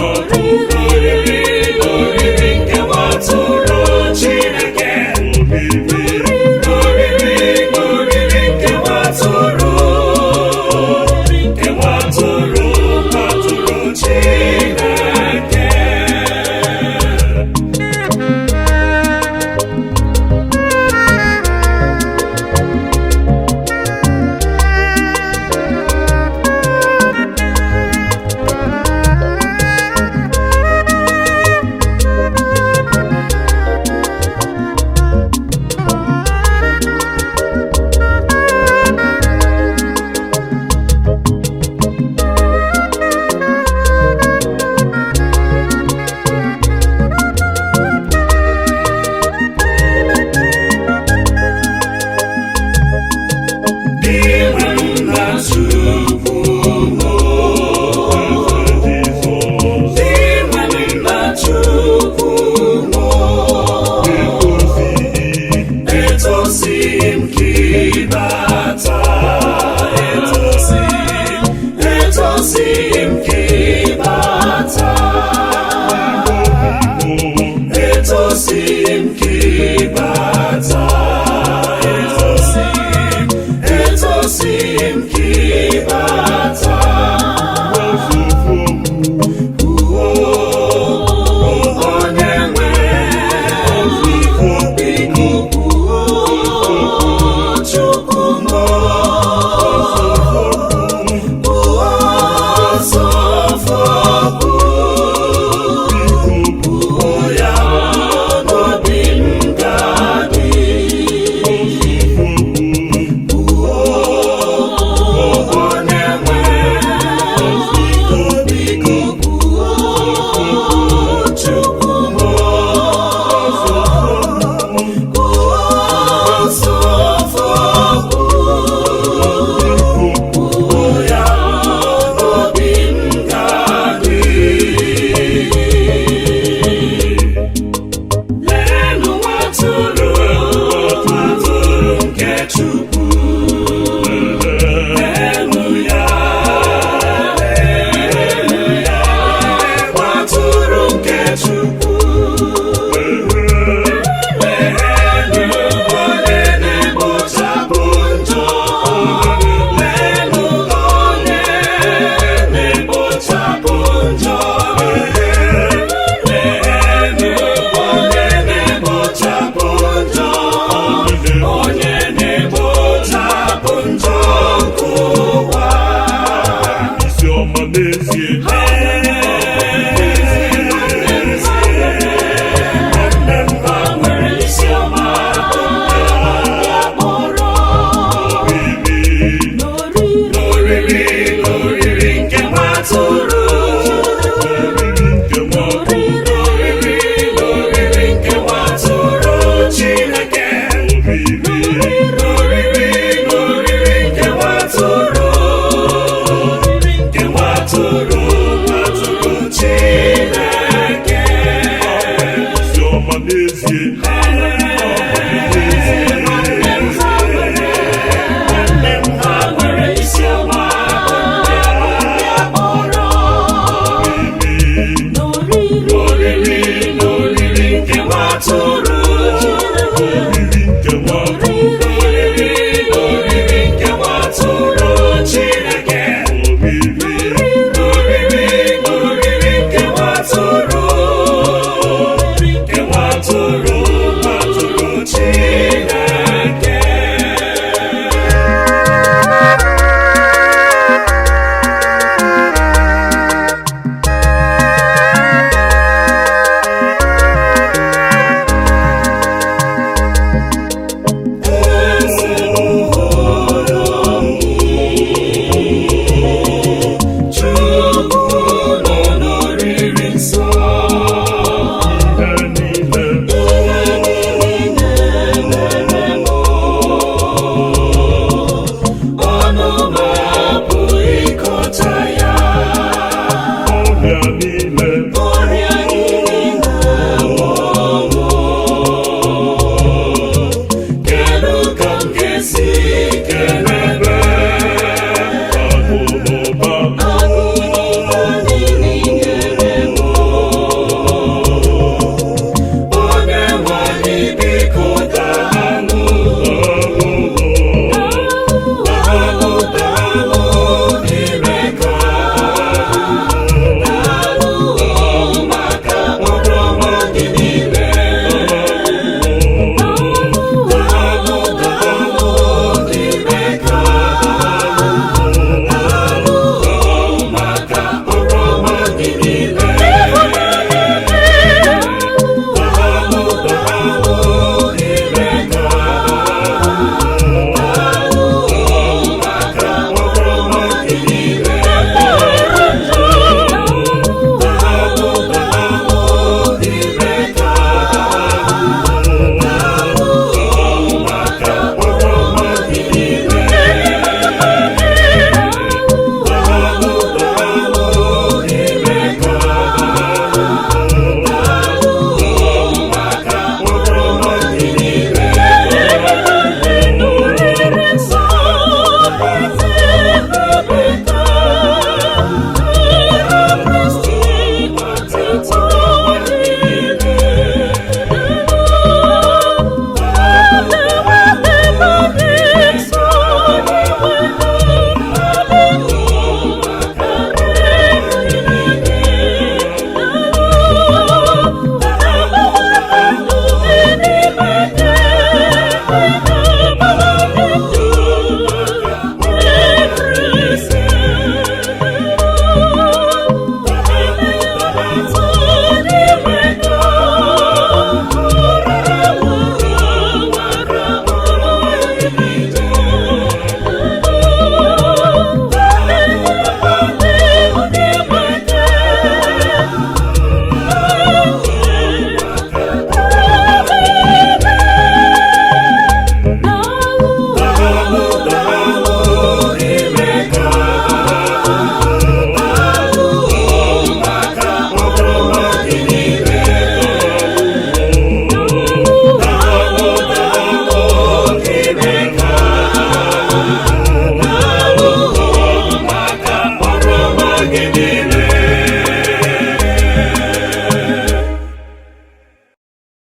Oriri, oriri nke nwatụrụ Chineke. Oriri, oriri nke nwatụrụ, nke nwatụrụ, nwatụrụ Chineke. Dị nwe na Chukwu dị nwe na Chukwu etosi m ka ịbata, etosi m, etosi m ka ịbata, etosi m ka ịbata, etosi m, etosi m ka ịbata. Onye nwe biko kwuo, Chukwu m, kwuo sọfọ, kwuo ya n'obi m ga-adị. Kwuo, onye nwe biko kwuo, Chukwu m, kwuo sọfọ, kwuo ya n'obi m ga-adị. Leenụ nwatụrụ, nwatụrụ nke Chukwu. Leenụ ya, leenụ ya, nwatụrụ nke Chukwu. Leenụ onye na-ekpochapụ njọ. Leenụ onye na-ekpochapụ njọ. Leenụ onye na-ekpochapụ njọ. Onye na-ekpochapụ njọ nke ụwa. Isi ọma n'ezie. Ha nwere isi ọma, ya kpọrọ n'oriri, oriri nke nwatụrụ. Oriri, oriri nke nwatụrụ Chineke. Oriri, oriri nke nwatụrụ, nke nwatụrụ, nwatụrụ Chineke. Isi ọma n'ezie.